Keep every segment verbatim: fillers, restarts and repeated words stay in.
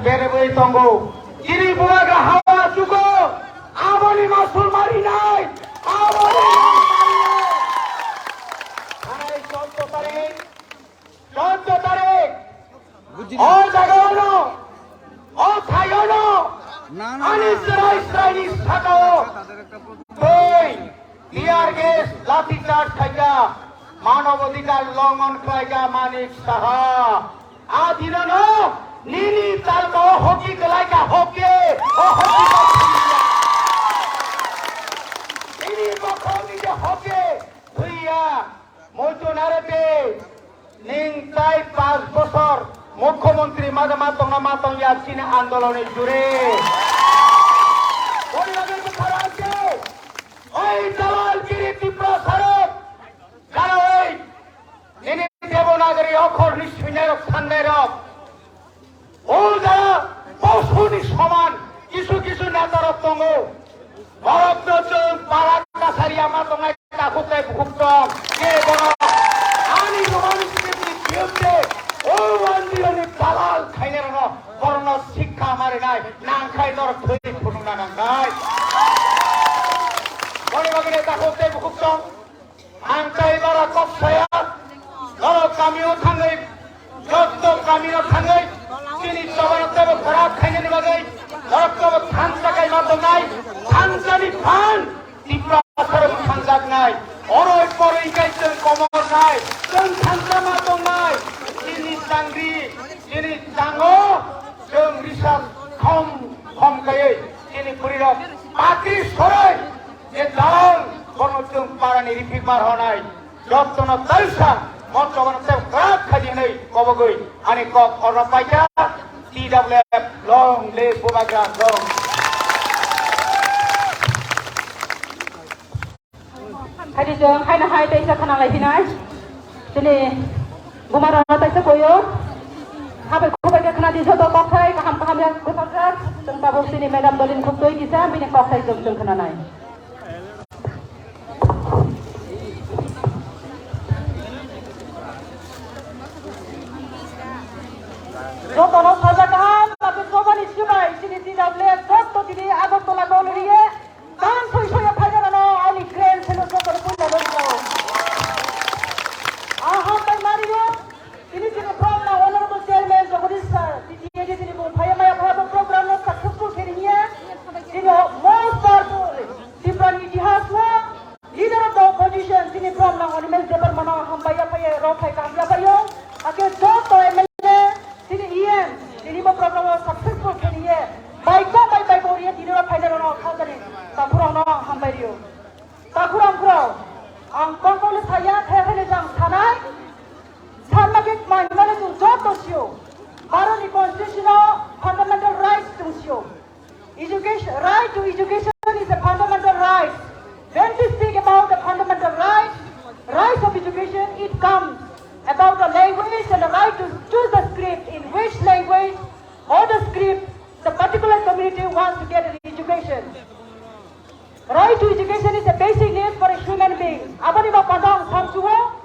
berebwi tongo. Chini bubagra hawa chugo, aboni masul marinai, aboni masul marinai. Hai, chwddo tarik, chwddo tarik, o jagao no, o thaio no, ani chwrai chwraini sakao twi tear gas, lathi charge khaikha, manob adhikar longhon khlaikha Manik Saha. A dinono nini talkao hoki kwlaikha, hoki, o hoki. Nini bokhokni je hoki thwiya, muitu narete. Ning tai panch bosor mukhyamantri ma ma tongna ma tongya chini andoloni jure. Boni bagwi bwkha rangse, oi dalal giri Tiprasarok, dalal oi, nini Devanagari okhorni swinyarok sannairok. O jaga posuni soman kisu kisu netarok tongo. Borokno chwng para kasari ama tongnai takhuk tei bukhuk tong. Khe borok ani romani script ni biyokte o wandironi dalal khainarokno borokno sikha marinai nangkhai norok thwi phunukna nangkhai. Boni bagwi takhuk tei bukhuk tong. Ang tai bara kok saya, norok kamio thangwi, jotto kamio thangwi, chini chobano tebo khorap khainani bagwi, norok tebo thansa kaima tongnai, thansani phan, Tiprasarok thangjaknai, oroi poroi kai chwng komornai, chwng thansa ma tongnai, chini changri, chini chango, chwng risa khom khom kaiwi, chini bwrwirok pakri soroi, Je dalal bono chwng parani rifik mar honai, jottono taisa mochobano tei kwrak khaidi hwnwi kobogwi ani kok orno paikha T W F long live Bubagra long. Haidi chwng haino hai teisa khna lai phinai. Chini buma rano taisa koyo. Habai khubai khe khna di joto kokthai kaham kaham ya kwtal jak. Chwng tabuk chini madam Dolin Khumtwi kisa bini kokthai chwng chwng khna nai. Jotono saja kaham, tabuk jobani sibai chini T W F joto tini Agartala no liriye. Tang soi soi phaina rano ani grand seno sokor puila lori ko. Aham bai mario, tini tini program na honorable chairman Jagadish sir, tini tini tini bung phaya maya phaya program no successful khe riya. Tini most powerful Tiprani itihas no leader of the opposition tini program na honorable Debbarma no aham bai ya phaya ro phai kam ya phaya. Ake joto M L A Tini E M, tini bo program o successful khe niye, bai kok bai bai bo riye tini ro phaina rok no khalkani, takhurok no hambai rio. Takhurok khurok, ang kok kok le saya, the the le jang sanai, sanma khe mai mane chung joto sio, Bharat ni constitution o fundamental rights chung sio. Education, right to education is a fundamental right. When we speak about the fundamental right, rights of education, it comes about the language and the right to choose the script in which language or the script the particular community wants to get an education. Right to education is a basic need for a human being. Aboni bo panda ang samsuo.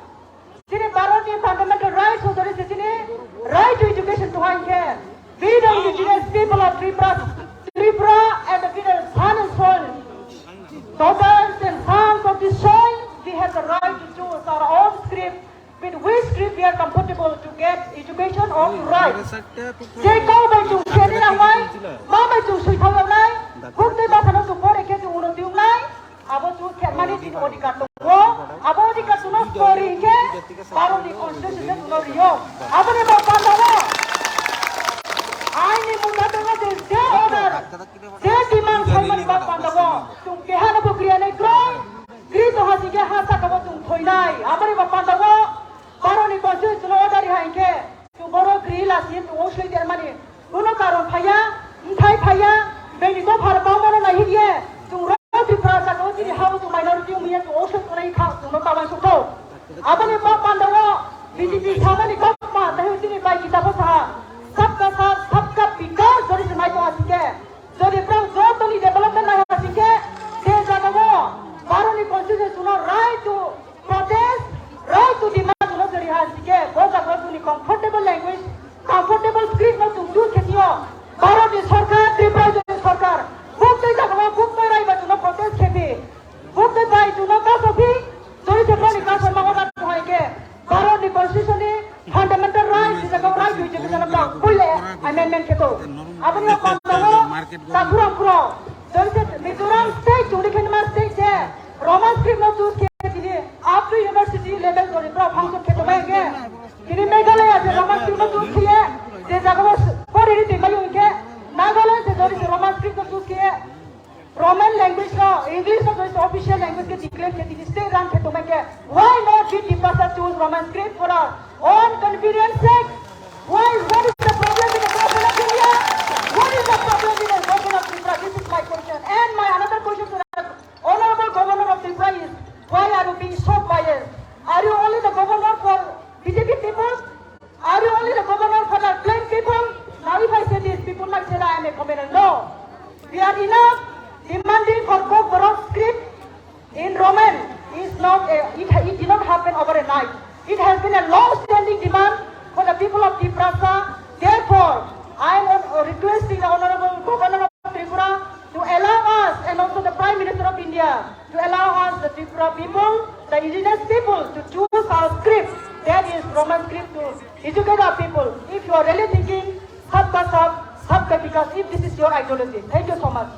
Chini Bharat ni fundamental rights o jori se chini right to education to hang khe. We the indigenous people of Tripura, Tripura and the Tripura son and soul, daughters and sons of this soil, we have the right to choose our own script, with which script we are comfortable to get education or to write. Je kau bai chung seni nang nai, ma bai chung sui thang nai, buk tei basa no chung pore khe chung uno tiung nai, Abo chu khermani chini odhikar tongo. Abo odhikar chuno sori hinkhe Bharat ni constitution chuno rio. Aboni bo pandao aini mungha tongo je, je order, je demand saimani bo pandao chung keha no bo kriya nai kroi. Kri to ha singkhe ha saka bo chung thoinai. Aboni bo pandao Bharat ni constitution chuno order hai hinkhe Chung borok ri la sin, chung o soi dermani. Kuno karon phaiya, mthai phaiya, bini dophar bangmano nai hiye. Chung rok Tripura jaga o chini ha o chung minority wngya, chung o soi tongnai kha, chung no kaban sukthau. Aboni ba pandao B J P samani kokma, tahi chini bai kitabo saha. Sabka saath, sabka vikas, jori se nai tonga sike. Jodi borok jotoni development naiha singkhe, je jagao Bharat ni constitution o right to protest, right to demand no jori ha singkhe, bo jagao chini comfortable language, comfortable script no chung choose khe sio, amendment khe to. Aboni o kono Takhurang pro, Mizoram state, Chudikhenma state je Roman script no choose khe tini up to university level jodi pro function khe to bai khe. Tini Meghalaya je Roman script no choose khe, je jaga o pori ri twi mai khe, Nagaland je jodi Roman script no choose khe, Roman language no, English no official language ke declare ke tini state run ke tumai ke. Why not we Tiprasa choose Roman script for our own convenience sake? Why? What is the problem with the government of India? What is the problem with the government of Tripura? This is my question. And my another question to the Honorable Governor of Tripura is, why are you being so biased? Are you only the governor for B J P people? Are you only the governor for the plain people? Now, if I say this, people might say that I am a commoner. No. We are enough demanding for Kokborok script in Roman. Is not a, it, it did not happen over a night. It has been a long-standing demand for the people of Tiprasa. Therefore, I am, uh, requesting the Honorable Governor of Tripura to allow us and also the Prime Minister of India to allow us, the Tripura people, the indigenous people, to choose our script, that is Roman script, to educate our people. If you are really thinking Sabka Saath, Sabka Vikas, if this is your ideology. Thank you so much.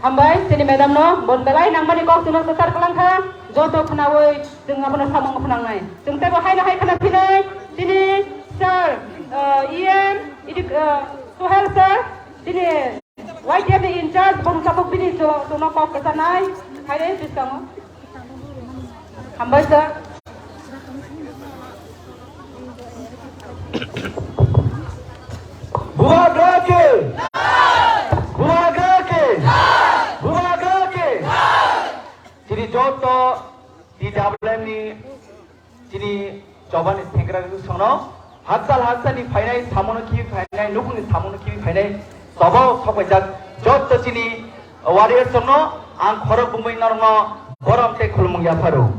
Hambai, chini madam no, bon belai nangmani kok chwng no kwchar kwlang kha, joto khnaui chwng abono samung phnangnai. Chwng teibo haino hai khna phinai, chini sir, uh, E M, edu-, uh, Suhel sir, chini Y T F ni in charge, bo tabuk bini chwng, chwngno kok kwcharnai, haire bwskango. Hambai sir. Bubagra ke! Bubagra ke! Bubagra ke! Chini joto T W M ni chini chobani sengkrak sono hakchal hakchal ni phainai, samono khibi phainai, nukungni samono khibi phainai, choba sokpaijak joto chini warriors rokno ang khorok bumui norokno borom tei khulumung yapharo.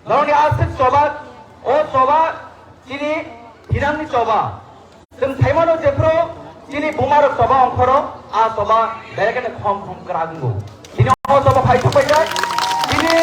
Norokni aswk choba, o choba chini hinangni choba. Chwng saimano jephru chini bumarok choba ongkhoro, a choba berekene khom khom kwrak wngo. Chini o choba phai thokpaijak, chini,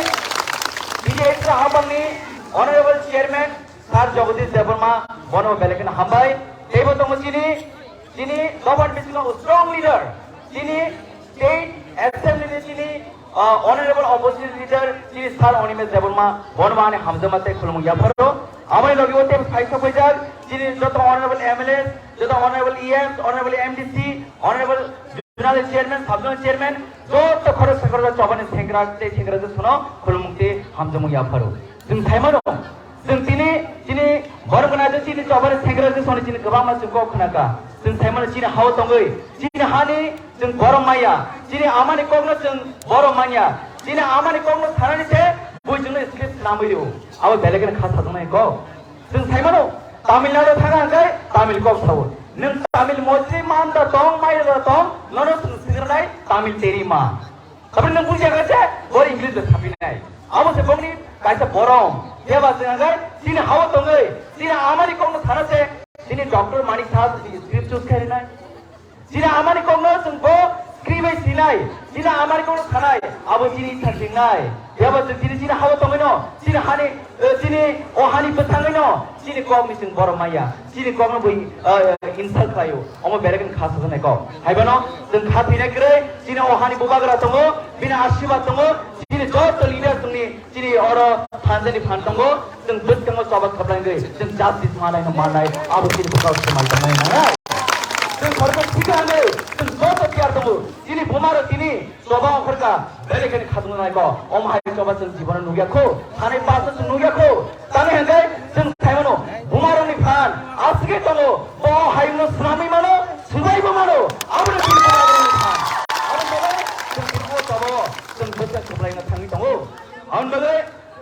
chini extra habangni Honorable Chairman Sir Jagadish Debbarma, bono berekene hambai. Teibo tongo chini, chini dophani bisingo strong leader, chini State Assembly ni chini, ah, Honorable Opposition Leader, chini Sir Animesh Debbarma, bono ani hamjakma tei khulumung yapharo. Aboni logi o tei phai sokpaijak, chini joto Honorable M L As, joto Honorable E Ms, Honorable M D C, Honorable Zonal Chairman, Sub Zonal Chairman, joto khoroksa khoroksa chobani sengkrak tei sengkrak sono khulumung tei hamjakmung yapharo. Chwng saimano, chwng tini, chini borok gwnang chini chobani sengkrak soni chini kwbangma chwng kok khnakha. Chwng saimano chini hao tongwi, chini hani chwng borom maya, chini amani kokno chwng borom manya, chini amani kokno sanani se bui chwngno script namwi rio. Abo belai kheno kha sajaknai kok. Chwng saimano, Tamil Nadu thangna hwnkhe Tamil kok sao. Nwng Tamil mojri manda tong, mairada tong, nono chwng swngranai Tamil teri ma. Tabuk nwng bujiya kha se, bo English bai sapinai. Abo se bongni kaisa borom. Jeba chwng hwnkhe chini hao tongwi, chini amani kokno sana se, chini Doctor Manik Saha chini script choose khainai. Chini amani kokno chwng bo script bai sinai, chini amani kokno sanai, abo chini itha singnai. Jeba chwng chini, chini hao tongwino, chini hani, eh, chini o hani bwsangwino, chini kokni chwng borom maya, chini kokno bo, eh, insult khlaio, omo berekni kha sajaknai kok. Haibano chwng kha thwinai kwrwi, chini o hani bubagra tongo, bini asirwad tongo, chini joto leader chwngni Chini oro phanjani phan tongo, chwng bwskango choba khaplaingwi, chwng justice manai no manai, abo chini bwkhao swmai tongnai nangnai. Chwng khoroksa thika hwnwi, chwng joto tiyar tongo. Chini buma rok tini choba ongkhorkha, belai kheno khatung nai ko. Omo hai choba chwng jibono nukya kho, thani paso chwng nukya kho. Tamni hwnkhe chwng saimano, buma rokni phan aswkhe tongo, bo hayungno swnamwi mano, swbaibo mano, abono chini buma rokni phan. Aboni bagwi chwng tini o choba o chwng bwskang khaplaina thangwi tongo. Aboni bagwi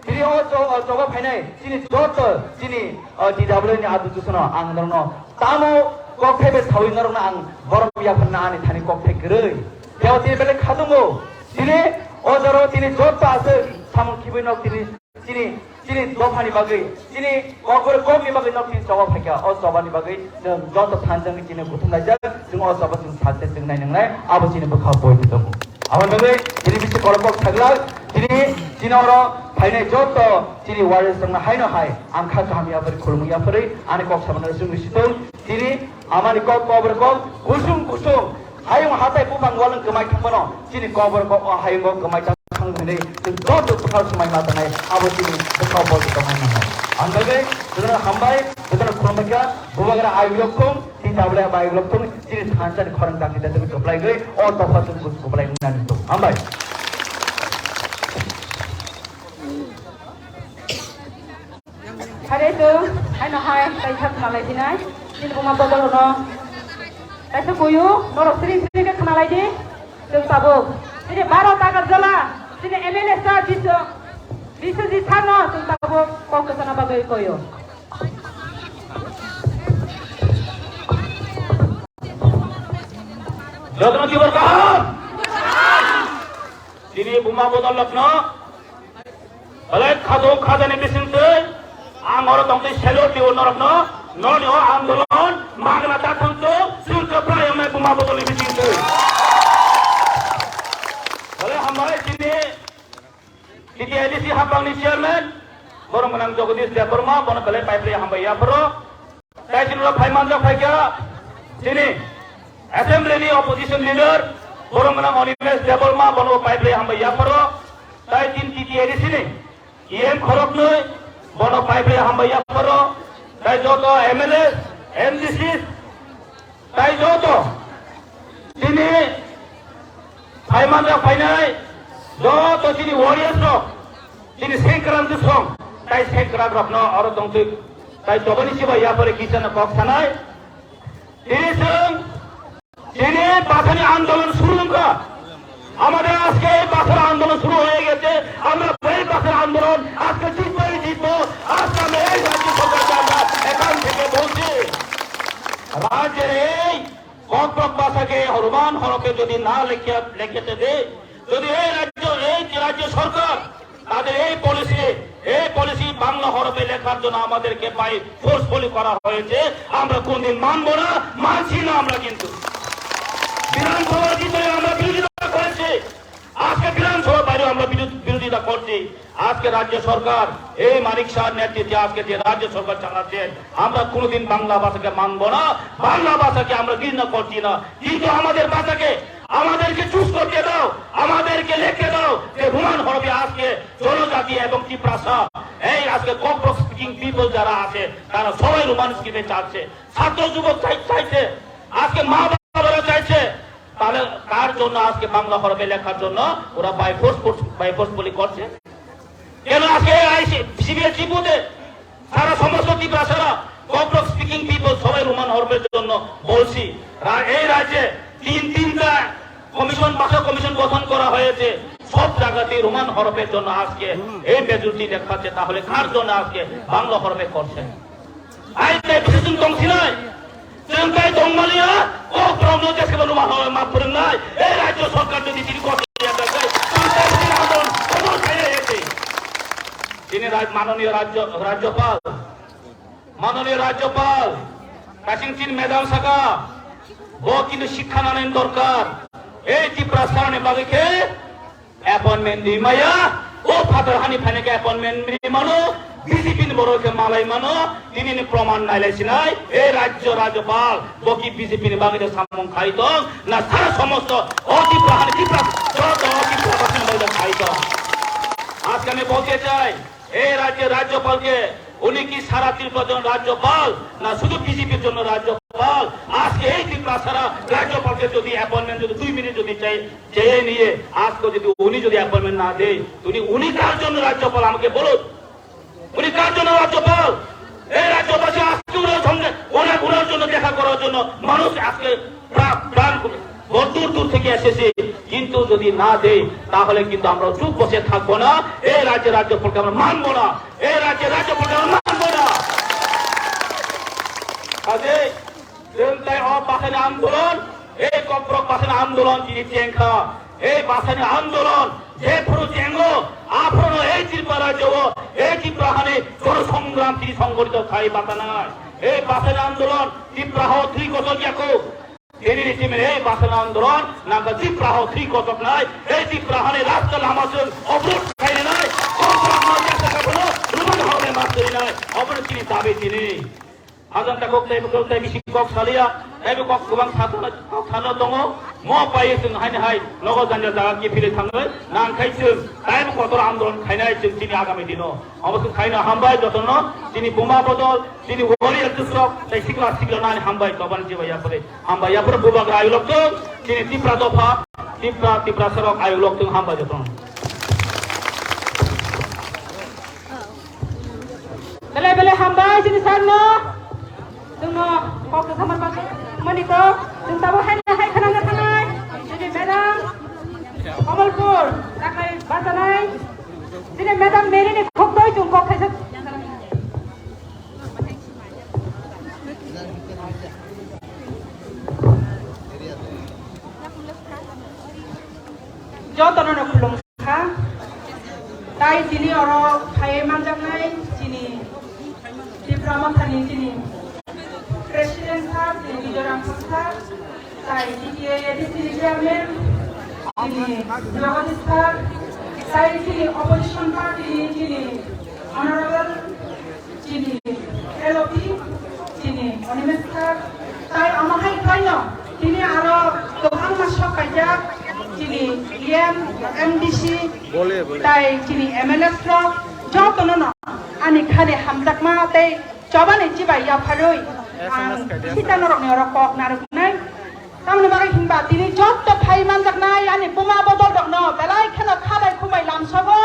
chini o cho-, o choba phainai, chini joto, chini, o, T W ni adu jusono ang norokno tamo kokthai bai sawi norokno ang borom yapharna ani thani kokthai kwrwi. Tei o tini belai khatungo, chini o jora o tini joto aswk samung khibwi nok tini, chini, chini dophani bagwi, chini kokborok kokni bagwi nok chini choba phaikha. O chobani bagwi chwng joto thanjani chini kuthum laijak, chwng o choba chwng success chwng nai nwngnai, abo chini bwkha boi tongo. Aboni bagwi chini bisi kolok kok saglak, chini Chini oro phainai joto chini warriors tongna haino hai ang kha kaham yapharwi khulumung yapharwi ani kok samano chwng bisi tong. Chini amani kok kobor kok kusung kusung hayung hatai buphang walwng kwmai thangmano chini kobor kok o hayungo kwmai thang hwnwi chwng joto bwkhao swmai ma tangnai abo chini bwkhao bo tongnai mano. Ang bagwi jotono hambai, jotono khulumbaikha, bubagra ayuk thung, tita bwlai bai ayuk thung, chini thansa ni khorang tang tita twi kwplai gwi o tokha chwng bwswk kwplai wngna nung tong. Hambai. Hare chwng haino hai kaisa khna lai dinai. Chini buma bodol no kaisa kuyu norok sri sri khe khna lai di. Chwng tabuk chini baro tagar jala chini M L A sir Bisw-, Biswajit sir no chwng tabuk kok kwchana bagwi koyo. Jotono kibar kaham. Chini buma bodol lokno. Belai khado khajani bisingtwi ang oro tongtwi salute diyo norokno, noni o andolon magna ta thangto, chwng kwplai wngnai buma bodolni bisingtwi. Belai hambai chini T T A D C hapangni chairman, borom gwnang Jagadish Debbarma, bono belai paibrwi hambai yapharo. Tai chini rok phai manjak phai kha chini assembly ni opposition leader borom gwnang Animesh Debbarma bono paibrwi hambai yapharo. Tai chini T T A D C ni E M khoroknwi bono paibrwi hambai yapharo. Tai joto M L A, M D C, tai joto chini phai manjak phainai joto chini warriors rok, chini sengkran bwsong, tai sengkran rokno oro tongtwi, tai toboni chibai yapore kisano kok sanai. Tini chwng, tini bathani andolon suru wngkha. আমাদের আজকে এই বাসের আন্দোলন শুরু হয়ে গেছে। আমরা এই বাসের আন্দোলন আজকে জিতবই জিতবো। আজকে আমরা এই রাজ্য সরকারকে আমরা এখান থেকে বলছি, রাজ্যের এই ককবরক ভাষাকে রোমান হরফে যদি না লেখে, লেখতে দেয়, যদি এই রাজ্য, এই যে রাজ্য সরকার তাদের এই পলিসি, এই পলিসি বাংলা হরফে লেখার জন্য আমাদেরকে বাই ফোর্সফুলি করা হয়েছে, আমরা কোনদিন মানবো না, মানছি না আমরা। কিন্তু বিধানসভার ভিতরে আমরা বিরোধিতা করেছি, আজকে বিধানসভার বাইরেও আমরা বিরোধ-, বিরোধিতা করছি। আজকে রাজ্য সরকার, এই মানিক শাহর নেতৃত্বে আজকে যে রাজ্য সরকার চালাচ্ছে, আমরা কোনোদিন বাংলা ভাষাকে মানবো না, বাংলা ভাষাকে আমরা ঘৃণা করছি না, কিন্তু আমাদের ভাষাকে, আমাদেরকে চুজ করতে দাও, আমাদেরকে লিখতে দাও যে রোমান হরফে আজকে জনজাতি এবং তিপ্রাসা, এই আজকে ককবরক স্পিকিং পিপল যারা আছে, তারা সবাই রোমান স্ক্রিপ্টে চাচ্ছে, ছাত্র যুবক চাই-, চাইছে, আজকে মা বাবারা চাইছে, তাহলে কার জন্য আজকে বাংলা হরফে লেখার জন্য ওরা বাই ফোর্স, বাই ফোর্সফুলি করছে? কেন আজকে এই আইসি, সিবিএস ডিপোতে সারা সমস্ত তিপ্রাসারা ককবরক স্পিকিং পিপল সবাই রোমান হরফের জন্য বলছি। রা-, এই রাজ্যে তিন তিনটা কমিশন, ভাষা কমিশন গঠন করা হয়েছে, সব জায়গাতেই রোমান হরফের জন্য আজকে এই মেজরিটি দেখাচ্ছে, তাহলে কার জন্য আজকে বাংলা হরফে করছে? Ai tei bising tong sinai. Chwng tei tong maliya, kok borokno jeswkabo ruma hwnwi ma phwrwngnai. Ei rajya sarkar jodi chini kosto ya kha khe, chwng tei chini andolon kotor khlaiya ya khe. Chini raj-, manoniya rajya, rajyapal, manoniya rajyapal, kasing chini madam saka, bo kintu sikha nanani dorkar. Ei Tiprasani bagwi khe, appointment di maya, o phatar hani phainai khe appointment di mano, B J P ni borok khe malai mano, tini ni proman nailai sinai, e rajya rajyapal, bo ki B J P ni bagwi de samung khai tong, na sara somosto o Tipra hani Tipra, joto o Tipra basi ni bagwi de khai tong. আজকে আমি বলতে চাই, এই রাজ্যের রাজ্যপালকে, উনি কি সারা ত্রিপুরার জন্য রাজ্যপাল না শুধু বিজেপির জন্য রাজ্যপাল? আজকে এই ত্রিপুরা সারা রাজ্যপালকে যদি অ্যাপয়েন্টমেন্ট যদি দুই মিনিট যদি চাই, চেয়ে নিয়ে আজকে যদি উনি যদি অ্যাপয়েন্টমেন্ট না দেয়, উনি, উনি কার জন্য রাজ্যপাল আমাকে বলুন, উনি কার জন্য রাজ্যপাল? এই রাজ্যবাসী আজকে ওনার সঙ্গে, ওনার, ওনার জন্য দেখা করার জন্য মানুষ আজকে প্রাণ, প্রাণ দূর দূর থেকে এসেছে, কিন্তু যদি না দেয় তাহলে কিন্তু আমরা চুপ বসে থাকবো না। এই রাজ্যের রাজ্যপালকে আমরা মানবো না, এই রাজ্যের রাজ্যপালকে আমরা মানবো না। কাজেই Chwng tei o bwsani andolon, ei kokborok bwsani andolon chini chengkha. Ei bwsani andolon jephuru chengo, aphuru ei Tripura rajyo o, ei Tripura hani jonosongram chini songgothito khai bwsanai. Ei bwsani andolon Tripura ho thwi kochok yako. Tini ni simi ei bwsani andolon nangkha Tripura ho thwi kochoknai. Ei Tripura hani rasta lama chwng obrod khai rinai. Obono chini dabi tini. Hajan ta kok taibo kok taibo bisi kok salia, taibo kok kwbang satana kok sana tongo. Mo pai chwng haini hai nogo janja jaga kiphilwi thangwi nang khai chwng taibo kotor andolon khainai chwng chini agami dino. Obo chwng khaina hambai jotono chini buma bodol, chini warrior tusrok, tei sikla sikla nani hambai tobani jibai yapore. Hambai yapore bubagra ayulok chwng, chini Tipra dopha, Tipra, Tipra sorok ayulok chwng hambai jotono. Belai belai hambai chini sir no. Chwngno kok samar bagwi mani kok. Chwng tabuk haino hai khwnana thangnai. Chini madam Kamalpur takai basanai. Chini madam Mary ni khok doi chwng kok khaisa. Jotono no khulum. Kha. Tai tini oro phaiwi manjaknai chini Tipra Mothani chini President sir, chini Bijoy Rangkha sir, tai T T A A D C ni Chairman, chini Jagadish sir, tai chini Opposition Party ni chini Honorable chini L O P, chini Animesh sir, tai omo hai khlaino, tini aro kwbangma sok kaijak, chini E M, M D C, tai chini M L A rok, jotono no ani khani hamjakma tei chobani chibai yapharwi ang sita norokni oro kok narwknai. Tamoni bagwi hinba tini jotto phai manjaknai ani buma bodol rokno belai kheno khabai khubai lamsogo.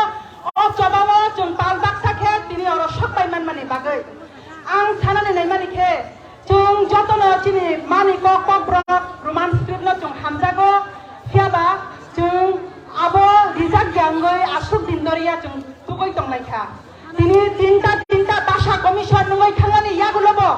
O chobao chwng tal baksa khe tini oro sok pai manmani bagwi. Ang sanani naimani khe, chwng jotono chini mani kok kokborok Roman script no chwng hamjago, phiyaba chwng abo rijak ya wngwi aswk din doriya chwng tugwi tonglaikha. Tini tinta tinta bhasha commission wngwi thangmani yagulobo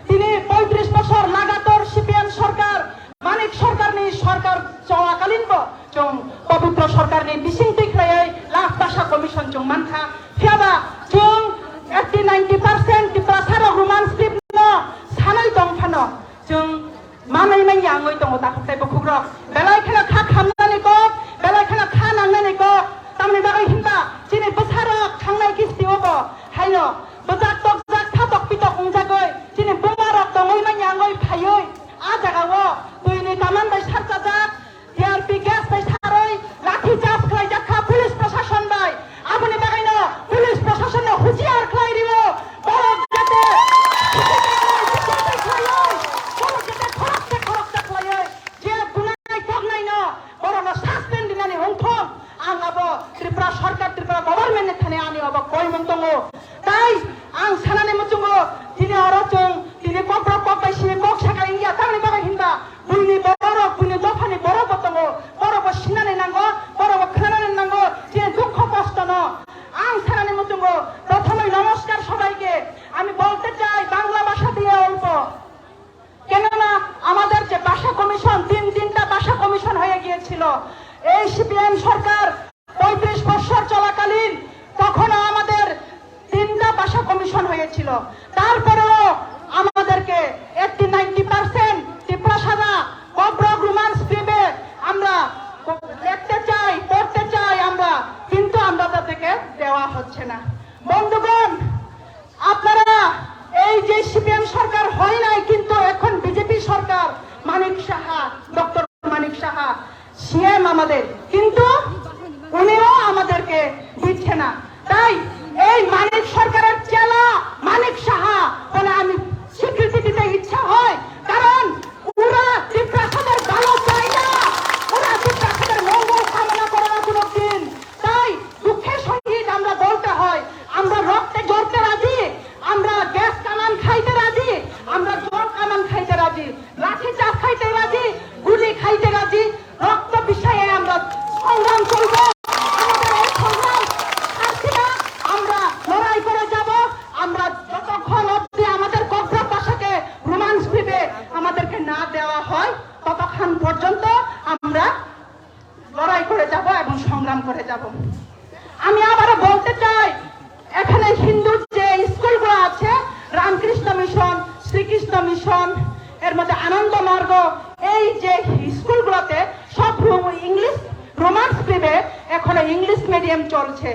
tini poitris bosor lagator C P M sorkar, Manik sorkarni sorkar cholakalin bo chwng Pabitra sorkarni bising twi khlaiwi last bhasha commission chwng mankha. Phiyaba chwng eighty ninety percent Tiprasa rok Roman script no sanwi tong phano chwng manwi manya wngwi tongo takhuk tei bukhuk rok. Belai kheno kha khamnani kok, belai kheno kha nangnani kok. Tamni bagwi hinba chini bwsarok thangnai kisti o bo haino bwjak tokjak phatok pitok wngjagwi chini buma rok tongwi manya wngwi phaiwi a jaga o twi ni kaman bai sarchajak. T R P gas bai sarwi lathi charge khlaijak kha police proshashan bai. Aboni bagwino police proshashan no husiar khlai rio. Borok jate, jate khlaiwi, borok jate khoroksa khoroksa khlaiwi je bunai toknaino borokno suspend dinani wngthok. Ang abo Tripura sorkar, Tripura government ni thani ani abo koimung tongo. Tai ang sanani muchungo tini oro chwng tini kokborok kok bai sini kok sakha wngya tamni bagwi hinba buini borok, buini dophani borok bo tongo, borok bo sinani nango, borok bo khwnanani nango chini dukho kosto no. Ang sanani muchungo prothomoi নমস্কার সবাইকে আমি বলতে চাই বাংলা ভাষা দিয়ে অল্প। কেননা আমাদের যে ভাষা কমিশন, তিন তিনটা ভাষা কমিশন হয়ে গিয়েছিল, এই সিপিএম সরকার পঁয়ত্রিশ বছর চলাকালীন তখনও আমাদের তিনটা ভাষা কমিশন হয়েছিল, তারপরেও আমাদেরকে এইটটি নাইনটি পার্সেন্ট তিপ্রাসারা ককবরক রোমান স্ক্রিপ্টে আমরা লিখতে চাই, পড়তে চাই আমরা, কিন্তু আমরা তাদেরকে দেওয়া হচ্ছে না। বন্ধুগণ, আপনারা এই যে সিপিএম সরকার হয় নাই, কিন্তু এখন বিজেপি সরকার, মানিক সাহা, ডক্টর মানিক সাহা সিএম আমাদের, কিন্তু উনিও আমাদেরকে দিচ্ছে না। তাই এই মানিক সরকারের চেলা মানিক সাহা বলে আমি স্বীকৃতি দিতে ইচ্ছা হয়, কারণ ওরা তিপ্রাসাদের ভালো চায় না, ওরা তিপ্রাসাদের মঙ্গল কামনা করে না কোনোদিন। তাই দুঃখের সহিত আমরা বলতে হয়, আমরা রক্তে ঝরতে রাজি, আমরা গ্যাস কামান খাইতে রাজি, আমরা জল কামান খাইতে রাজি, লাঠি চার্জ খাইতে রাজি, গুলি খাইতে রাজি, রক্ত বিষয়ে আমরা সংগ্রাম চলবে। আমাদের এই সংগ্রাম থামছে না, আমরা লড়াই করে যাব। আমরা যতক্ষণ অবধি আমাদের ককবরক ভাষাকে রোমান স্ক্রিপ্টে আমাদেরকে না দেওয়া হয়, ততক্ষণ পর্যন্ত আমরা লড়াই করে যাব এবং সংগ্রাম করে যাব। আমি আবারও বলতে চাই, এখানে হিন্দু যে স্কুলগুলো আছে, রামকৃষ্ণ মিশন, শ্রীকৃষ্ণ মিশন, এর মধ্যে আনন্দ মার্গ, এই যে স্কুলগুলোতে সব রো-, ইংলিশ রোমান স্ক্রিপ্টে এখনো ইংলিশ মিডিয়াম চলছে।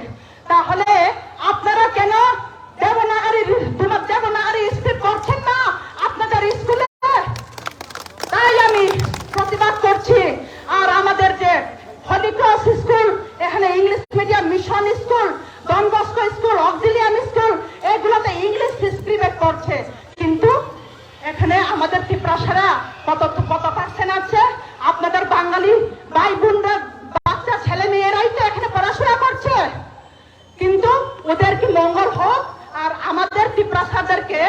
তাহলে আপনারা কেন দেবনাগরী, তোমার দেবনাগরী স্ক্রিপ্ট করছেন না আপনাদের স্কুলে। তাই আমি প্রতিবাদ করছি। আর আমাদের যে হলি ক্রস স্কুল, এখানে English medium mission school, Don Bosco school, Auxilium school, এগুলোতে ইংলিশ স্ক্রিপ্টে করছে, কিন্তু এখানে আমাদের তিপ্রাসারা কত, কত পার্সেন্ট আছে? আপনাদের বাঙালি ভাই বোনরা, বাচ্চা ছেলে মেয়েরাই তো এখানে পড়াশোনা করছে। কিন্তু ওদের কি মঙ্গল হোক, আর আমাদের তিপ্রাসাদেরকে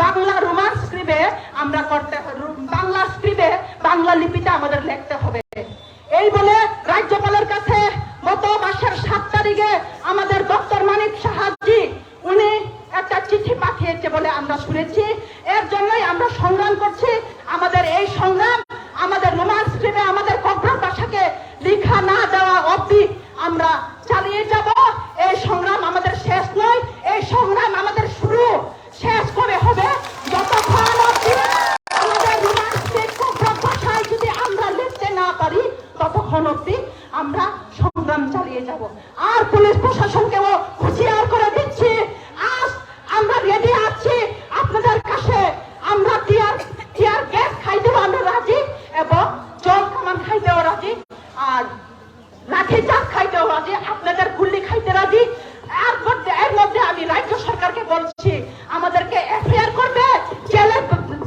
বাংলা রোমান স্ক্রিপ্টে আমরা করতে হ-, রু-, বাংলা স্ক্রিপ্টে, বাংলা লিপিতে আমাদের লিখতে হবে। এই বলে রাজ্যপালের কাছে গত মাসের সাত তারিখে আমাদের ডক্টর মানিক সাহাজি উনি একটা চিঠি পাঠিয়েছে বলে আমরা শুনেছি। এর জন্যই আমরা সংগ্রাম করছি। আমাদের এই সংগ্রাম, আমাদের রোমান স্ক্রিপ্টে আমাদের ককবরক ভাষাকে লেখা না দেওয়া অবধি আমরা চালিয়ে যাব। এই সংগ্রাম আমাদের শেষ নয়, এই সংগ্রাম আমাদের শুরু। শেষ করে হবে যতক্ষণ অবধি আমাদের রোমান স্ক্রিপ্ট ককবরক ভাষায় যদি আমরা লিখতে না পারি, ততক্ষণ অবধি আমরা সংগ্রাম চালিয়ে যাব। আর পুলিশ প্রশাসনকেও হুঁশিয়ার করে দিচ্ছি, আজ আমরা রেডি আছি আপনাদের কাছে। আমরা টিয়ার, টিয়ার গ্যাস খাইতেও আমরা রাজি এবং জল কামান খাইতেও রাজি। আর লাঠি চার্জ খাইতেও রাজি, আপনাদের গুল্লি খাইতে রাজি। এর মধ্যে, এর মধ্যে আমি রাজ্য সরকারকে বলছি, আমাদেরকে এফআইআর করবে, জেলে,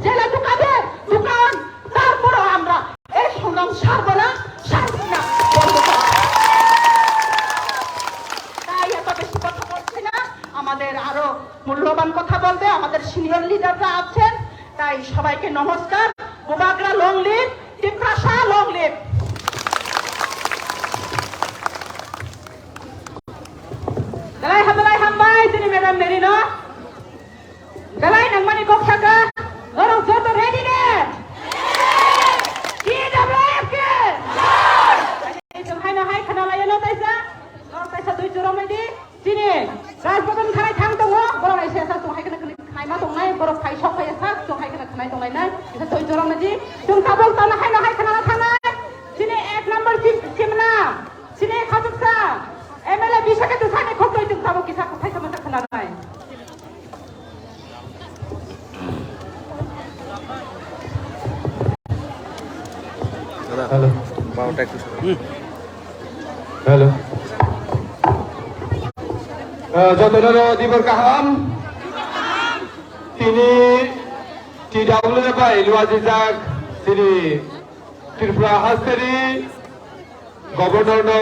জেলে ঢুকাবে, ঢুকান, তারপরও আমরা এই সংগ্রাম ছাড়বো না, ছাড়বো না, বন্ধ করবো। তাই এত বেশি কথা বলছি না, আমাদের আরো মূল্যবান কথা বলবে আমাদের সিনিয়র লিডাররা আছেন। তাই সবাইকে নমস্কার। Bubagra long live, Tiprasa long live. Belai ha, belai hambai, chini madam Neri no. Belai nangmani kok saka, norok joto ready de? T W F ke? Chwng haino hai khna laio no taisa, norok taisa twi chwrwng lai di. Chini Rajbhavan thanai thang tongo, borok hai se sa chwng hai khna khna khnai ma tongnai, borok phai sok phai sa chwng hai khna khnai tongnai nai, kisa twi chwrwng lai di. Chwng tabuk tana haino hai khna thangnai. Chini ek number chim-, chimna, chini khachuksa, M L A bisa khe twi sani khok twi chwng tabuk kisa kok thaisa masa khna nai. দাদা, হ্যালো। বারোটা একটু সরো। হ্যালো। আহ, jotono dibor kaham. Tini T W F bai luajijak chini Tripura hasteni Governor no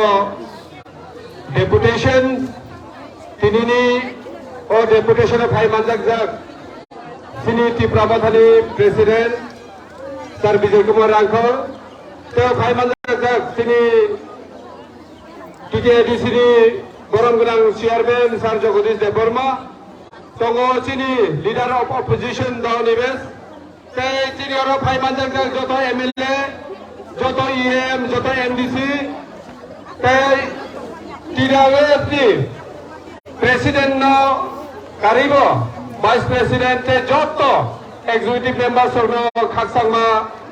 deputation, tinini o deputation o phai manjakjak chini Tipra Mothani President Sir Bijoy Kumar Rangkhol, tei phai manjakjak chini T T A D C ni borom gwnang Chairman Sir Jagadish Debbarma, tongo chini Leader of Opposition Dao Nimesh, tei chini oro phai manjakjak joto M L A, joto E M, joto M D C, tei T W F ni President no karibo, Vice President tei joto Executive Members rok no khakchangma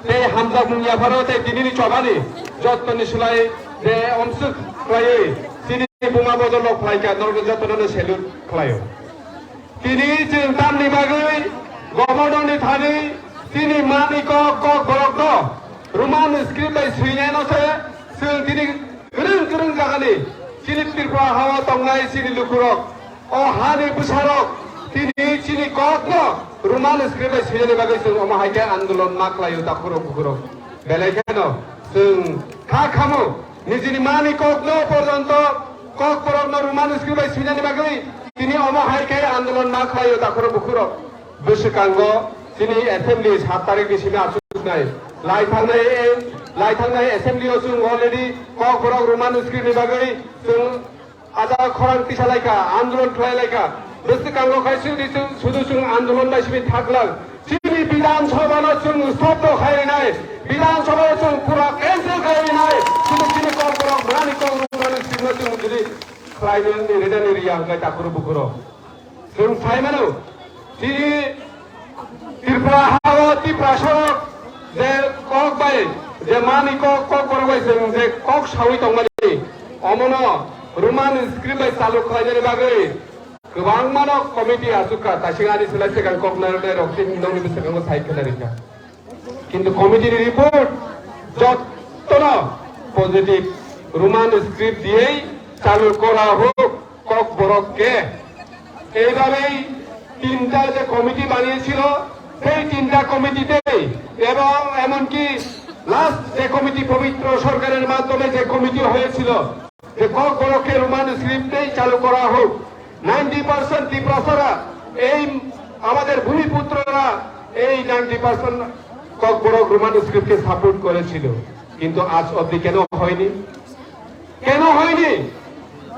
tei hamjakmung yapharo tei tinini chobani joto ni slai de omswk khlaiwi chini buma bodol rok khlaikha, norok joto no salute khlaio. Tini chwng tamni bagwi Governor ni thani chini mani kok, kok borok no Roman script bai swinai no se chwng tini kwrwng kwrwng jagani chini Tripura hao tongnai chini lukurok, o hani bwsarok tini chini kok no Roman script bai swinani bagwi chwng omo hai khe andolon ma khlaio takhurok bukhurok. Belai kheno chwng kha khamo nijini mani kok no porjonto kok borok no Roman script bai swinani bagwi tini omo hai khe andolon ma khlaio takhurok bukhurok. Bwswkango chini assembly sat tarikh ni simi achuknai. Lai thangnai, lai thangnai assembly o chwng already kok borok Roman script ni bagwi chwng ada khorang tisa laikha, andolon khlai laikha. Bwswkango khai sudu chwng, sudu chwng andolon bai simi thaklang. Chini Bidhan Sabha no chwng stop no khai rinai. Bidhan Sabha no chwng pura cancel khai rinai. Sudu chini kok borok, mani kok Roman script no chwng jodi khlai ni, ni rida ni riya hwnkhe takhurok bukhurok. Chwng sai mano, chini Tripura hao Tiprasarok je kok bai, je mani kok, kok borok bai chwng je kok saui tongmani, omono Roman script bai chalu khlainani bagwi Kwbangmano committee aswk kha, tasing ani selai swkang kok narwknai rok tei nokni bwskango sai khwna rikha. Kintu committee ni report jottono positive, Roman script diyei চালু করা হোক ককবরককে। এইভাবেই তিনটা যে কমিটি বানিয়েছিল, সেই তিনটা কমিটিতেই এবং এমনকি লাস্ট যে কমিটি পবিত্র সরকারের মাধ্যমে যে কমিটি হয়েছিল, যে ককবরককে রোমান স্ক্রিপ্টেই চালু করা হোক, নাইনটি পার্সেন্ট তিপ্রাসারা, এই আমাদের ভূমিপুত্ররা এই নাইনটি পার্সেন্ট ককবরক রোমান স্ক্রিপ্টকে সাপোর্ট করেছিল, কিন্তু আজ অবধি কেন হয়নি? কেন হয়নি?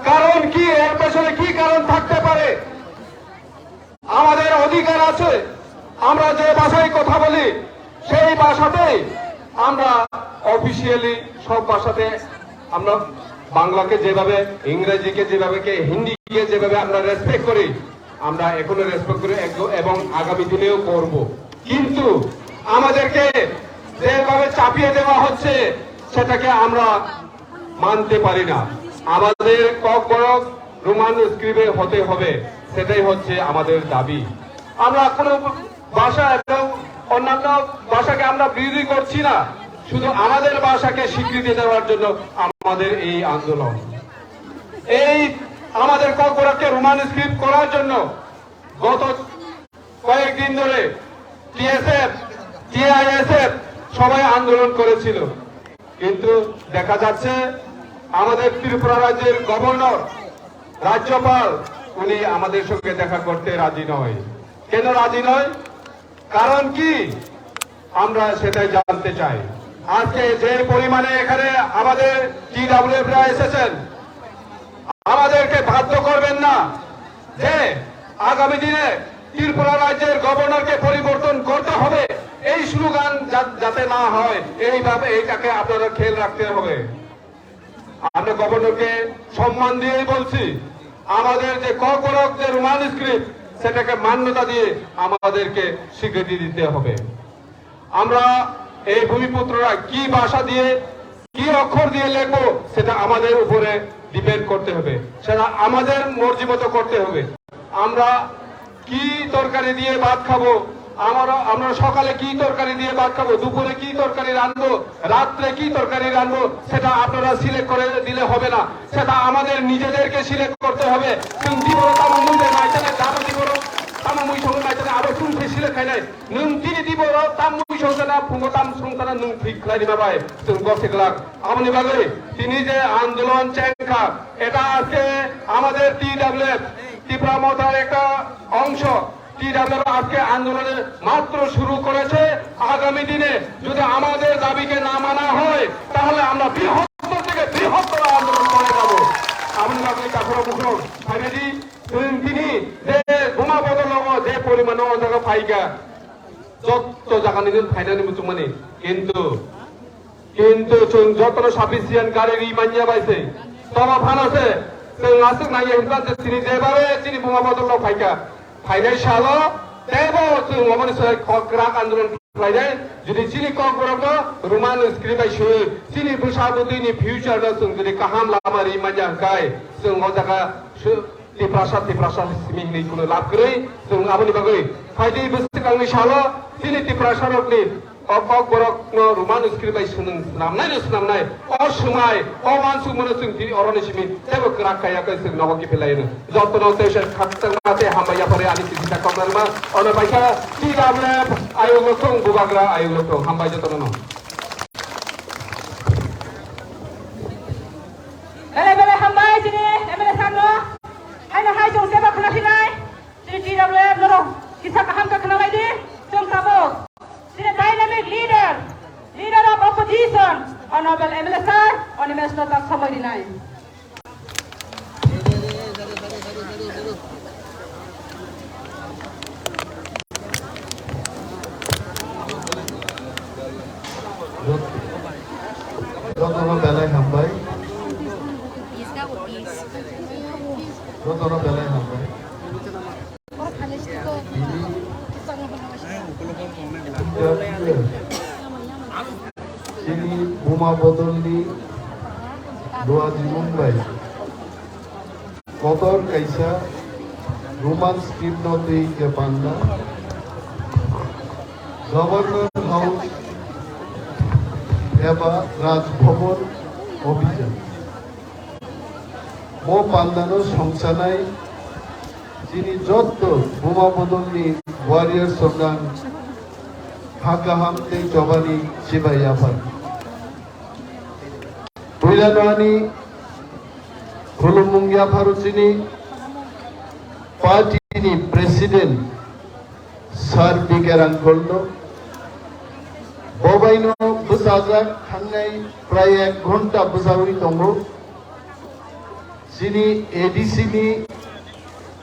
কারণ কি? এর পেছনে কি কারণ থাকতে পারে? আমাদের অধিকার আছে, আমরা যে ভাষায় কথা বলি সেই ভাষাতেই আমরা অফিসিয়ালি সব ভাষাতে আমরা বাংলাকে যেভাবে, ইংরেজিকে যেভাবে, কে হিন্দিকে যেভাবে আমরা রেসপেক্ট করি, আমরা এখনো রেসপেক্ট করি একদম, এবং আগামী দিনেও করব। কিন্তু আমাদেরকে যেভাবে চাপিয়ে দেওয়া হচ্ছে সেটাকে আমরা মানতে পারি না। আমাদের ককবরক রোমান স্ক্রিপ্টে হতে হবে, সেটাই হচ্ছে আমাদের দাবি। আমরা কোনো ভাষা এবং অন্যান্য ভাষাকে আমরা বিরোধী করছি না, শুধু আমাদের ভাষাকে স্বীকৃতি দেওয়ার জন্য আমাদের এই আন্দোলন। এই আমাদের ককবরককে রোমান স্ক্রিপ্ট করার জন্য গত কয়েকদিন ধরে টিএসএফ, টিআইএসএফ সবাই আন্দোলন করেছিল, কিন্তু দেখা যাচ্ছে আমাদের ত্রিপুরা রাজ্যের গভর্নর, রাজ্যপাল, উনি আমাদের সঙ্গে দেখা করতে রাজি নয়। কেন রাজি নয়? কারণ কি? আমরা সেটাই জানতে চাই। আজকে যে পরিমাণে এখানে আমাদের টিডাব্লিউএফরা এসেছেন, আমাদেরকে বাধ্য করবেন না যে আগামী দিনে ত্রিপুরা রাজ্যের গভর্নরকে পরিবর্তন করতে হবে, এই স্লোগান যা-, যাতে না হয়, এইভাবে এইটাকে আপনারা খেয়াল রাখতে হবে। আমরা গভর্নরকে সম্মান দিয়েই বলছি, আমাদের যে ককবরক যে রোমান স্ক্রিপ্ট, সেটাকে মান্যতা দিয়ে আমাদেরকে স্বীকৃতি দিতে হবে। আমরা এই ভূমিপুত্ররা কি ভাষা দিয়ে, কি অক্ষর দিয়ে লিখবো, সেটা আমাদের উপরে ডিপেন্ড করতে হবে, সেটা আমাদের মর্জি মতো করতে হবে। আমরা কি তরকারি দিয়ে ভাত খাবো, আমরা আমরা সকালে কি তরকারি দিয়ে ভাত খাবো, দুপুরে কি তরকারি রাঁধবো, রাত্রে কি তরকারি রাঁধবো, সেটা আপনারা সিলেক্ট করে দিলে হবে না, সেটা আমাদের নিজেদেরকে সিলেক্ট করতে হবে। Chwng tiboro tamo mui bai naitane, dabo tiboro tamo mui songwi naitane, abo chwng se select khainai. Nwng tini tiboro tam mui songtana, phungo tam songtana nwng thik khlai rima bai chwng gose glak. Aboni bagwi tini je andolon chengkha, eta aske amader T W F, Tipra Mothar ekta ongsho, T W F আজকে আন্দোলনের মাত্র শুরু করেছে। আগামী দিনে যদি আমাদের দাবিকে না মানা হয়, তাহলে আমরা বৃহত্তর থেকে বৃহত্তর আন্দোলন করে যাব। Aboni bagwi takhoro bukhro phaibedi, chwng tini je buma bodol logo je porimano o jaga phaikha, jotto jaga nini phainani muchungmani, kintu Kintu chwng jotono sufficient gari ri manya bai se. Toba phano se chwng aswk naiya hinba je chini jebabe chini buma bodol no phaikha. Phainai salo teibo chwng omoni se kok kwrak andolon khlainai. Jodi chini kok borok no Roman script bai swi chini bwsa bwtwi ni future no chwng jodi kaham lama ri manya hwnkhe chwng o jaga su-, Tiprasa, Tiprasa simi hinwi kuno lab kwrwi, chwng aboni bagwi phaidi bwswkangni salo chini Tiprasa rokni o kok borokno Roman script bai swnam, swnamnai no swnamnai, o swmai, o uansukmano chwng tini oroni simi teibo kwrak kaiya khe chwng nogo kiphil laino. Jotono tei se khakchangma tei hambai yaphari ani sisi ta kok narwkma, ono baikha T W F ayuk loktong, bubagra ayuk loktong, hambai jotono no. Belai belai hambai chini M L A sir no. Haino hai chwng teibo khna phinai. Chini T W F norok kisa kaham khe khna lai di. Chwng tabuk chini dynamic leader, leader of opposition, Honorable M L A sir Animesh no tak somoi rinai. Jotono belai hambai. Jotono belai hambai. Bini chini buma bodolni duaji mung bai. Kotor kaisa Roman script no twi khe panda Governor House eba Raj Bhavan Obhijan. Bo pandano songsanai chini jotto Buma Bodolni warriors rokno ang ha kaham tei chobani chibai yaphar. Puilano ani khulumung yapharo chini party ni president Sir B K Rangkol no. Bobaino bwsajak thangnai prai ek ghonta bwsawi tongo. Chini A D C ni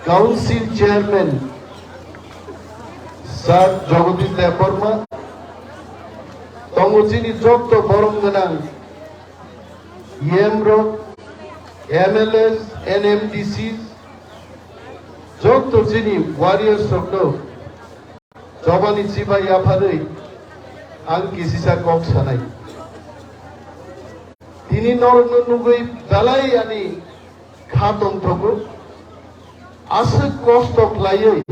Council Chairman Sir Jagadish Debbarma, tongo chini jotto borom gwnang E M rok, M L As, N M D Cs, jotto chini warriors rokno chobani chibai yapharwi ang kisisa kok sanai. Tini norokno nugwi belai ani kha tongthogo. Aswk kosto khlaiwi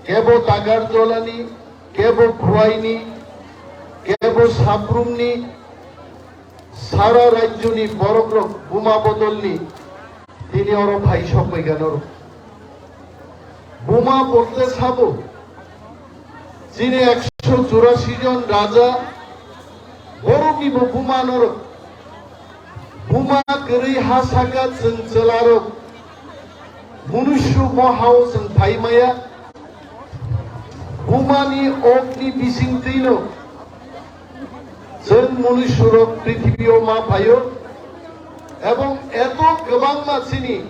kebo Takarjolani, kebo Khwaini, kebo Saprumni, sara rajyoni borokrok Buma Bodolni tini oro phai sokpaiga norok. Buma bolte sabo, chini ekso churashi jon raja, boroknibo buma norok. Buma kwrwi ha saka chwng chwlarok, munusyo mohao chwng phaimaya. Bumani okni bisingtwino chwng munusyorok prithibio ma phaio, ebong eto kwbangma chini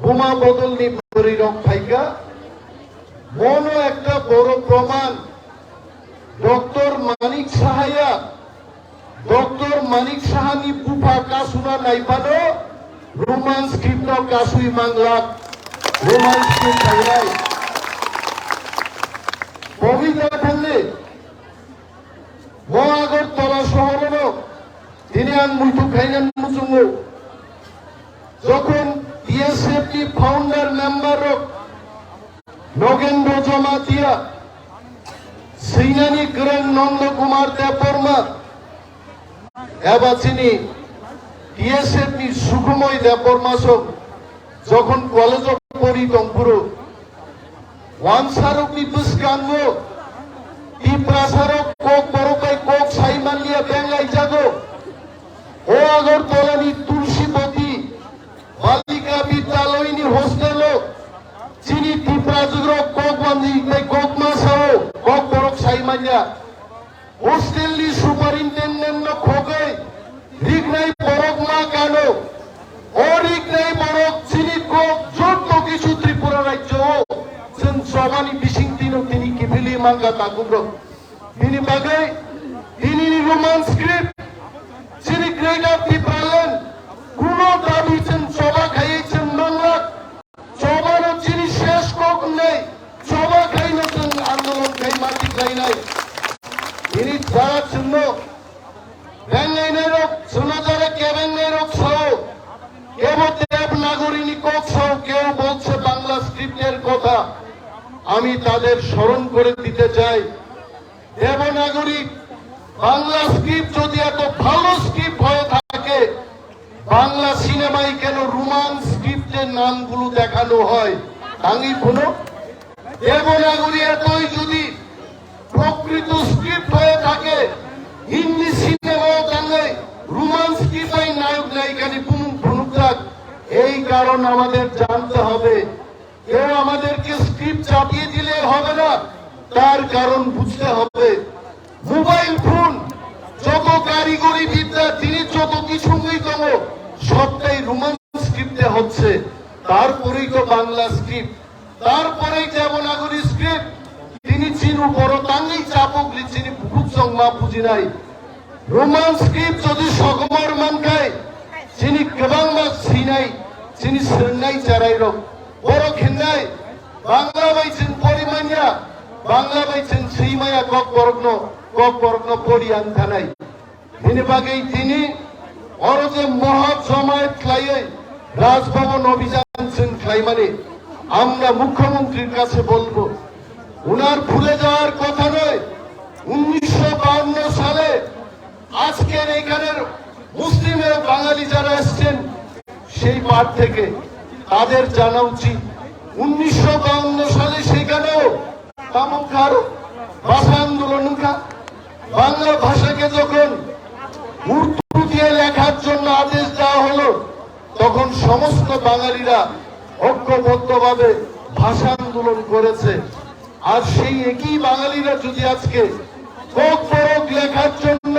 Buma Bodolni bwrwirok phaikha. Bono ekta boro proman, Doctor Manik Sahaya, Doctor Manik Sahani bupha kasuna naiphano Roman script no kasui manglak, Roman script thangnai. Pabitra Thangle, bo Agartala sohorono tini ang muitu khaina muchungo. Jokhon B S F ni founder member rok Nogendro Jamatia, Seinani Kwrwng Nondo Kumar Debbarma, eba chini B S F ni Sukhumoi Debbarma song jokhon college o pori tongphuru, wansarokni bwskango Tiprasarok kok borok bai kok sai manliya benglaijago. O Agartala ni Tulsibati Balika Bidyalayni hostel o chini Tiprajwk rok kok manwi tei kok ma sao, kok borok sai manya. Hostel ni superintendent no khogwi riknai borok ma kano. O riknai borok chini kok jotto kichu Tripura rajyo o chwng chobani bisingtwi no tini kiphilwi mangkha takhuk rok. Bini bagwi tinini Roman script chini Greater Tipraland kuno dabi chwng choba khaiwi chwng manglak. Chobano chini ses kok wngnai choba khaino chwng andolon khai mati khlainai. Bini jara chwngno benglainai rok chwngno jara kebengnai rok sao, কেবল দেবনাগরীনি কক্ষ, কেউ বলছে বাংলা স্ক্রিপ্টের কথা। আমি তাদের স্মরণ করে দিতে চাই, দেবনাগরী বাংলা স্ক্রিপ্ট যদি এত ভালো স্ক্রিপ্ট হয়ে থাকে, বাংলা সিনেমায় কেন রোমান স্ক্রিপ্টের নামগুলো দেখানো হয়? Tangwi phunu, Devanagari etoi jodi prokrito script hoye thake, Hindi cinema o tangwi Roman script bai nayok nayika ni bumung phunukjak. এই কারণ আমাদের জানতে হবে। কেউ আমাদেরকে স্ক্রিপ্ট চাপিয়ে দিলে হবে না, তার কারণ বুঝতে হবে। মোবাইল ফোন, যত কারিগরি বিদ্যা, তিনি যত কিছু নিয়ে গেল, সবটাই রোমান স্ক্রিপ্টে হচ্ছে। তারপরেই তো বাংলা স্ক্রিপ্ট, তারপরেই Devanagari script. Tini chini boro tangwi chapuk li chini bukhuk chongma bujinai. Roman script jodi sokomor mankhai, chini kwbangma swinai, chini swrwngnai cherairok. Borok hinnai, Bangla bai chwng pori manya, Bangla bai chwng swi maya kok borokno, kok borokno pori ang thanai. Bini bagwi tini oro je moha jomayat khlaiwi Raj Bhavan Abhijan chwng চাই মানে আমরা মুখ্যমন্ত্রীর কাছে বলবো, ওনার ভুলে যাওয়ার কথা নয়। উনিশশো বাহান্ন সালে আজকের এখানের মুসলিম এবং বাঙালি যারা এসছেন সেই পার থেকে, তাদের জানা উচিত উনিশশো বাহান্ন সালে সেখানেও তামুকার ভাষা আন্দোলন, বাংলা ভাষাকে যখন উর্দু দিয়ে লেখার জন্য আদেশ দেওয়া হলো, তখন সমস্ত বাঙালিরা ঐক্যবদ্ধভাবে ভাষা আন্দোলন করেছে। আর সেই একই বাঙালিরা যদি আজকে ককবরক লেখার জন্য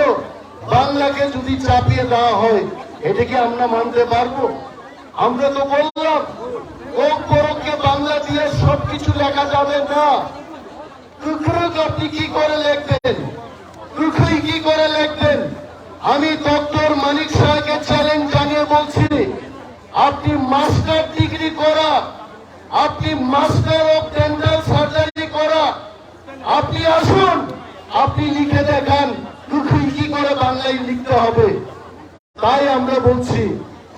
বাংলাকে যদি চাপিয়ে দেওয়া হয়, এটা কি আমরা মানতে পারবো? আমরা তো বললাম, ককবরককে বাংলা দিয়ে সবকিছু লেখা যাবে না। কুখরুক আপনি কি করে লিখবেন? কুখুই কি করে লিখবেন? আমি ডক্টর মানিক সাহাকে চ্যালেঞ্জ জানিয়ে বলছি, আপনি মাস্টার ডিগ্রি করা, আপনি মাস্টার অফ ডেন্টাল সার্জারি করা, আপনি আসুন, আপনি লিখে দেখান কুখুই কি করে বাংলায় লিখতে হবে। তাই আমরা বলছি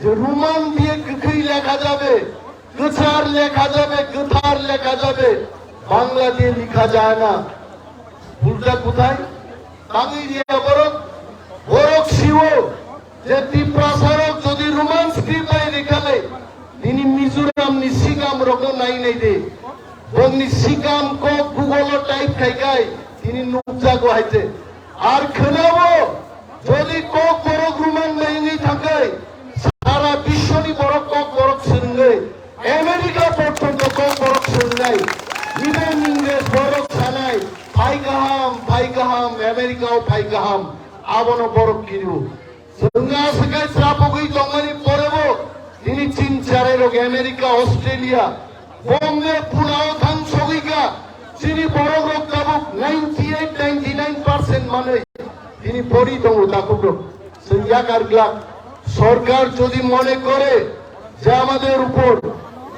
যে রোমান দিয়ে কুখুই লেখা যাবে, কুচার লেখা যাবে, কুথার লেখা যাবে, বাংলা দিয়ে লেখা যায় না। ভুলটা কোথায়? Tangwi ria borok, borok siwo je Tiprasa rok jodi Roman script bai rikha le, tini Mizoram ni sikam rok no nai nai de. Bongni sikam kok Google o type khai khai tini nukjago hai je. Ar khwnabo, jodi kok borok Roman bai wngwi thangkhai, sara biswoni borok kok borok swrwngwi America porjonto kok borok swrwngnai. Even Ingres borok sanai, phai kaham, phai kaham, America o phai kaham, abono borok kiru. Chwng aswk hai chwrapogwi tongmani porebo, tini Chin charairok America, Australia, Bombay, Pune o thang sogwi kha, chini borok rok tabuk ninety eight, ninety nine percent manwi tini pori tongo takhuk rok. Chwng yakar glak, sorkar jodi mone kore je amader upor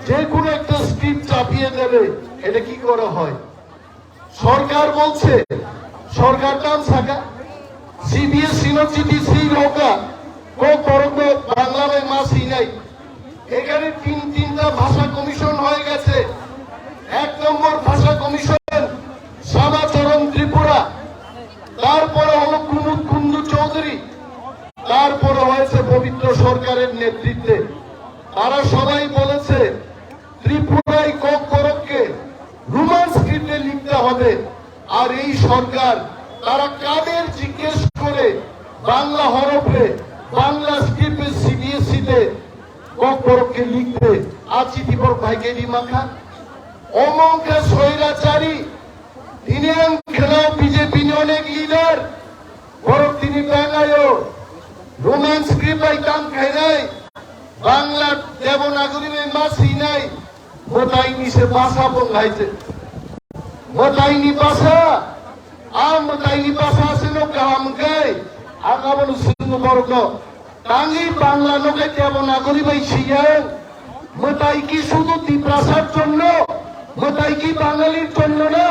je kono ekta script chapiye debe, eta ki kora hoy? সরকার বলছে, সরকার তো আমি থাকা, CBSE no CBSE হোকা, কো করোনা বাংলা ভাই মাস হি নাই। এখানে তিন তিনটা ভাষা কমিশন হয়ে গেছে। এক নম্বর ভাষা কমিশন শ্যামাচরণ ত্রিপুরা, তারপরে হলো কুমুদ কুন্ডু চৌধুরী, তারপরে হয়েছে পবিত্র সরকারের নেতৃত্বে। তারা সবাই বলেছে ত্রিপুরায় ককবরককে রোমান স্ক্রিপ্টে লিখতে হবে। আর এই সরকার, তারা কাদের জিজ্ঞেস করে বাংলা হরফে, বাংলা স্ক্রিপ্টে সিবিএসইতে ককবরককে লিখবে? আছি ত্রিপুরা ভাইকে রিমাখা অমংকা স্বৈরাচারী, tini ang khwnao BJP ni onek leader, borok tini bangayo Roman script bai tang khainai, Bangla Devanagari bai ma sinai, mwtaini se basa bong hai se. Mwtaini basa, a mwtaini basa se no kaham kai, ang abono swngo borokno. Tangwi Bangla no khe Devanagari bai siyang. Mwtai ki sudhu Tiprasar jonno, mwtai ki Bangalir jonno na?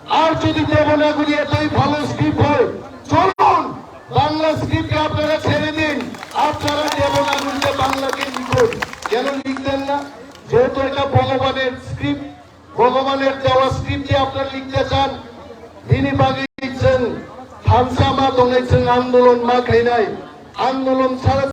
Ar jodi Devanagari etoi bhalo script hoy, cholun, Bangla script ke apnara chhede din, apnara Devanagari te Bangla ke likhun. Keno likhden na? Jehetu eta Bhogwaner script, ভগবানের দেওয়া স্ক্রিপ্টে আপনারা লিখতে চান, bini bagwi chwng thansa ma tongnai, chwng আন্দোলন ma khainai, আন্দোলন ছাড়া